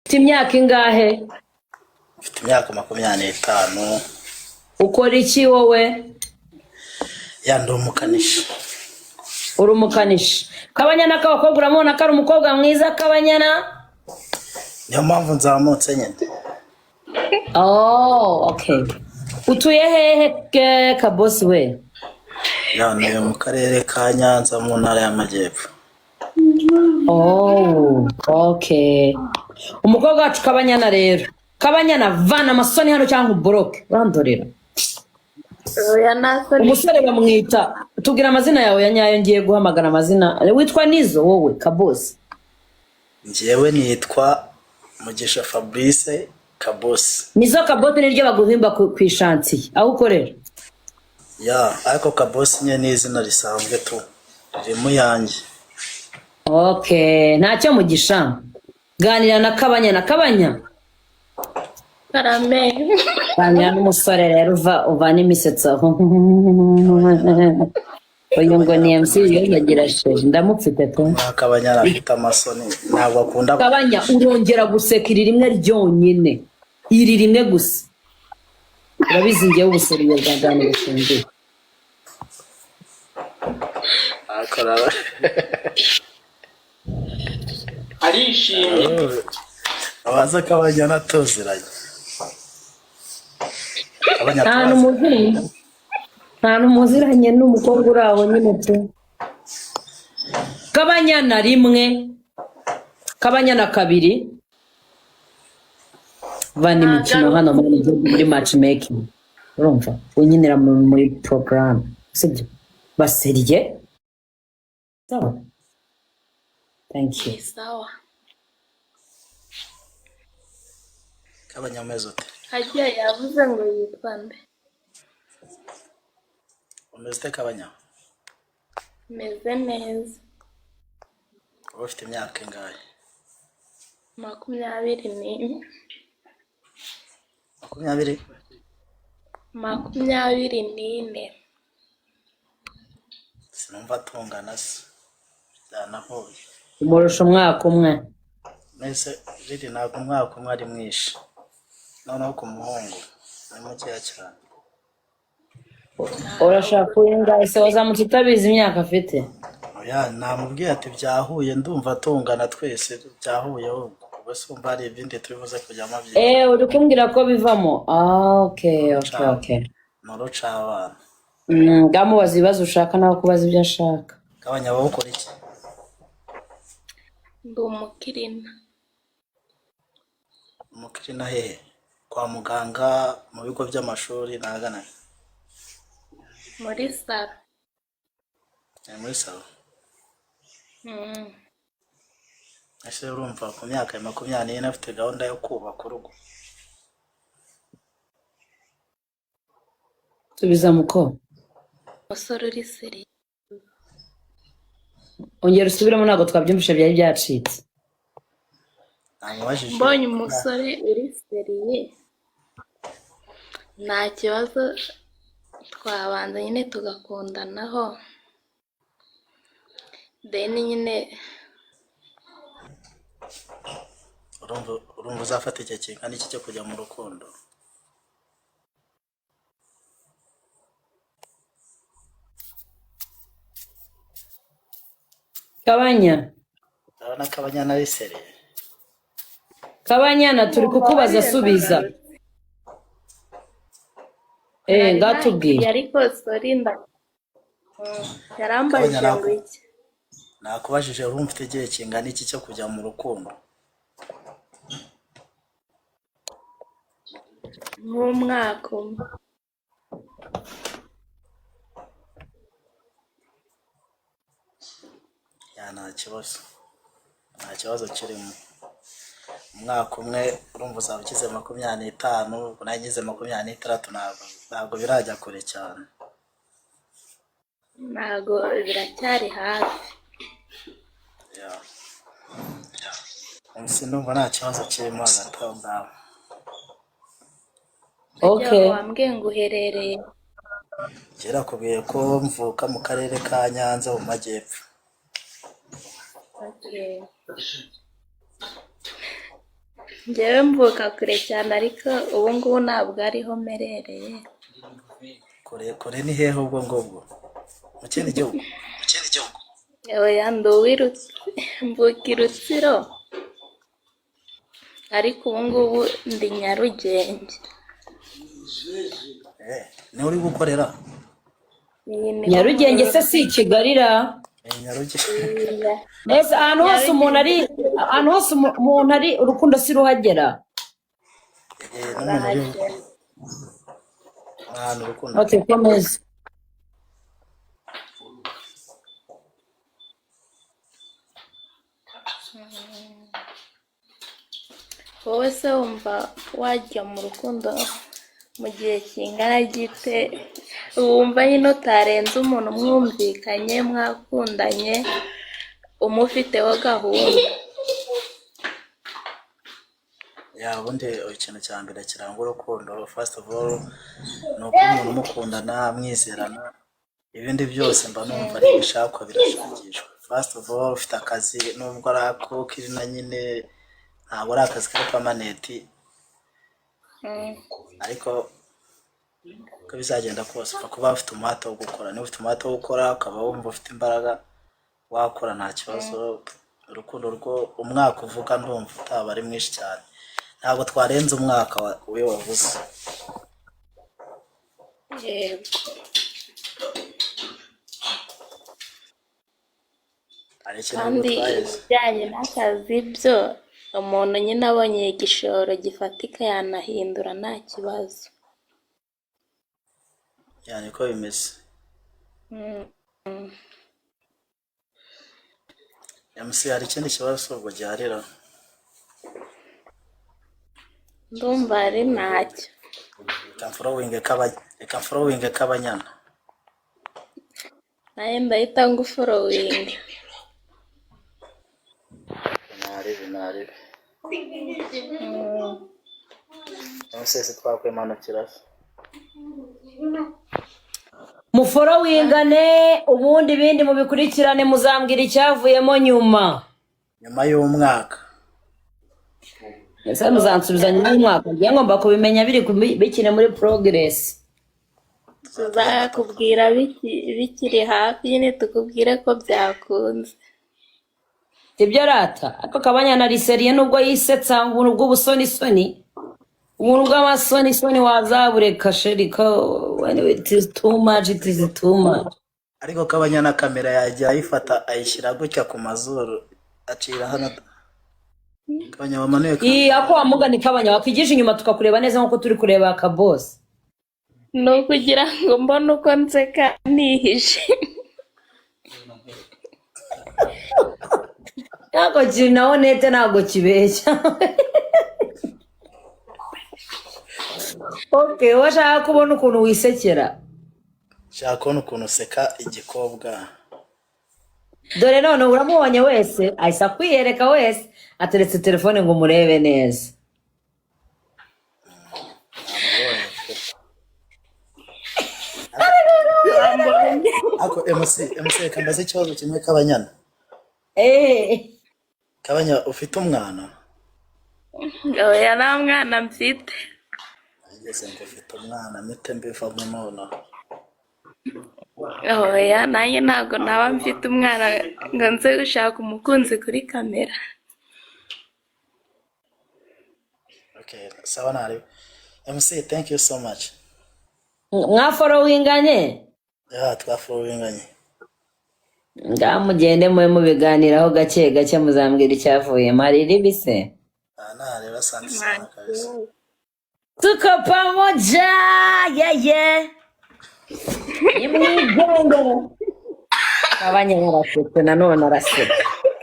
Ufite imyaka ingahe? Mfite imyaka 25. Ukora iki wowe? Ya, ndi umukanishi. Uri umukanishi. Kabanyana k'abakobwa, uramubona ko ari umukobwa mwiza, Kabanyana? Niyo mpamvu nzamutse nyine. Oh, okay. Utuye hehe Kabosi we? Ya, ntuye mu karere ka Nyanza, mu ntara y'Amajyepfo. Oh, okay. Umukobwa wacu Kabanyana rero, Kabanyana, vana amasoni hano cyangwa uboroke urandorera. Oya, nta soni. Umusore bamwita, tubwira amazina yawe ya nyayo, ngiye guhamagara amazina. Witwa Nizo wowe, Kabosi? Njyewe nitwa Mugisha Fabrice Kabosi. Nizo Kabosi niryo baguhimba ku ishantiye aho ukorera? Ya, ariko Kabosi nyine ni izina risanzwe tu, riri mu yanjye. Okay, ntacyo. Mugisha, ganira na Kabanyana. Kabanya. Karame. Ganira n'umusore rero, uva uvana imisetso aho. Uyu ngo ni MC yozagira sheje, ndamufite pe. Kabanyana afite amasoni, ntabwo akunda. Kabanya, urongera guseka iri rimwe ryonyine, iri rimwe gusa. Urabizi ngewe ubuseriye bwa gani bushingiye. Akora. Arishimye. Abaza Kabanyana tuziranye. Kabanya Nta turaziranye. n'umuziranye, nta n'umuziranye n'umukobwa uri aho nyine pe. Kabanyana rimwe, Kabanyana kabiri, vana imikino hano muri gihugu muri matchmaking. Urumva unyinira muri porogaramu, sibyo? Baseriye, sawa, thank you. Sawa. Kabanya, umeze ute? Hagiye yavuze ngo yitwa nde? Umeze ute, Kabanya? Meze neza. Wowe ufite imyaka ingahe? 21. 20? 24. Sinumva tungana se, byanahuye. Umurusha umwaka umwe. Mbese riri ntabwo umwaka umwe ari mwinshi, noneho ku muhungu ni mukeya cyane. Urashaka uwingahe se? Wazamutse utabizi imyaka afite. Oya, namubwiye ati byahuye, ndumva tungana twese, byahuye ahubwo. Ubwo se umva hari ibindi turi buze kujyamo byinshi? Eh, uri kumbwira ko bivamo. Ah, okay. Ni urucabana. Ngamubaza ibibazo ushaka, nawe kubaza ibyo ashaka. Kabanya, wowe ukora iki? Ndi umukirina. Umukirina hehe? Kwa muganga, mu bigo by'amashuri, nahagana he? Muri salo. Ni muri salo? Mm. Ese urumva ku myaka ya 24 afite gahunda yo kubaka urugo? Subiza muko. Umusore uri seriye. Ongera usubiremo, ntabwo twabyumvishe, byari byacitse. Namubajije. Mbonye umusore uri seriye, nta kibazo, twabanza nyine tugakundanaho, then nyine. Urumva uzafata igihe kingana iki cyo kujya mu rukundo? Kabanya. Ndabona Kabanyana ari seriye. Kabanyana, turi kukubaza, subiza. Eh, ngatubwire. Ariko sorry, nda yarambajije Kabanya, ngo iki? Nakubajije, urumva ufite igihe kingana iki cyo kujya mu rukundo? Nk'umwaka umwe. Ya, nta kibazo, nta kibazo kirimo. Umwaka umwe, urumva uzaba ukize 25, ubwo nanjye ngize 26, ntabwo birajya kure cyane. Ntago biracyari hafi. Ya, sinumva nta kibazo kirimo hagati aho ngaho. Okay. Wambwiye ngo uherereye? Kera kubwiye ko mvuka mu karere ka Nyanza mu majyepfo. Okay. Njyewe mvuka kure cyane, ariko ubu ngubu ntabwo ariho mperereye. Kure kure ni hehe ubwo ngubwo? Mu kindi gihugu? Oya, ndi mvuka i Rutsiro, ariko ubu ngubu ndi Nyarugenge. Eh, niho uri gukorera? Iyi niho Nyarugenge se nkorera. si i Kigali ra? Eh, Nyarugenge. Mbese ahantu hose umuntu ari, ahantu hose umuntu ari, urukundo si ruhagera. Eh, n'umuntu uri Urahagera. ahantu urukundo. Okay, komeza. Wowe se wumva wajya mu rukundo mu gihe kingana gite? Wumva nyine utarenze umuntu mwumvikanye, mwakundanye, umufiteho gahunda? Ya, ubundi ikintu cya mbere kiranga urukundo, first of all, ni uko umuntu mukundana, mwizerana. Ibindi byose mba numva ari ibishakwa, birashakishwa. First of all, ufite akazi, nubwo ari ako kiri na nyine ntabwo ari akazi kari permanent, ariko uko bizagenda kose upfa kuba ufite umuhate wo gukora. Niba ufite umuhate wo gukora, ukaba wumva ufite imbaraga, wakora nta kibazo. Urukundo rwo umwaka uvuga ndumva utaba ari mwinshi cyane, ntabwo twarenze umwaka we wavuze. Yego. Hari ikintu Kandi bigutwaye se? ibijyanye n'akazi byo, umuntu nyine abonye igishoro gifatika yanahindura nta kibazo. Ya, niko bimeze. MC, hari ikindi kibazo ubwo giharira? Ndumva ari ntacyo. Reka mforowinge Kabanyana. Nawe ndahita nguforowinga. Naribi naribi. MC, se twakwimanukira se? Muforowingane, ubundi ibindi mubikurikirane, muzambwira icyavuyemo nyuma. Nyuma y'umwaka. Ese muzansubiza nyuma y'umwaka? Ngiye ngomba kubimenya biri bikiri muri progress. Tuzakubwira bikiri hafi nyine, tukubwire ko byakunze. Ibyo arata, ariko Kabanyana ariseriye nubwo yisetsa. Ubuntu bw'ubusonisoni, ubuntu bw'amasonisoni wazabureka chéri, ko when it is too much, it is too much. Ariko Kabanyana kamera yajya ayifata ayishyira gutya ku mazuru, acira hano. Kabanya, wamanuye Iyi kamera. Ako wamugani Kabanya, wakwigisha inyuma tukakureba neza nkuko turi kureba akabosi. Ni ukugira ngo mbone uko nseka nihishe. Ntabwo kiri naho nete, ntabwo kibeshya. Okay, washaka kubona ukuntu wisekera? Shaka kubona ukuntu useka igikobwa. Dore none uramubonye wese, ahise akwiyereka wese, ateretse telefone ngo umurebe neza. Namubonye pe. Ariko MC, MC, reka mbaze ikibazo kimwe Kabanyana. Eh. Kabanya, ufite umwana? Oya, nta mwana mfite. Nageze ngo ufite umwana, mpite mbivamo nonaha. Oya, nanjye ntabwo naba mfite umwana ngo nze gushaka umukunzi kuri kamera. Okay, sawa, nari MC, thank you so much. Mwaforowinganye? Ya, twaforowinganye. Ngaho mugende mube mubiganiraho gake gake, muzambwira icyavuyemo. Hari iribise. Ah, nareba, asante sana kabisa. Tuko pamoja, yeye nimwigendere. Kabanya yarasetse nanone, araseka.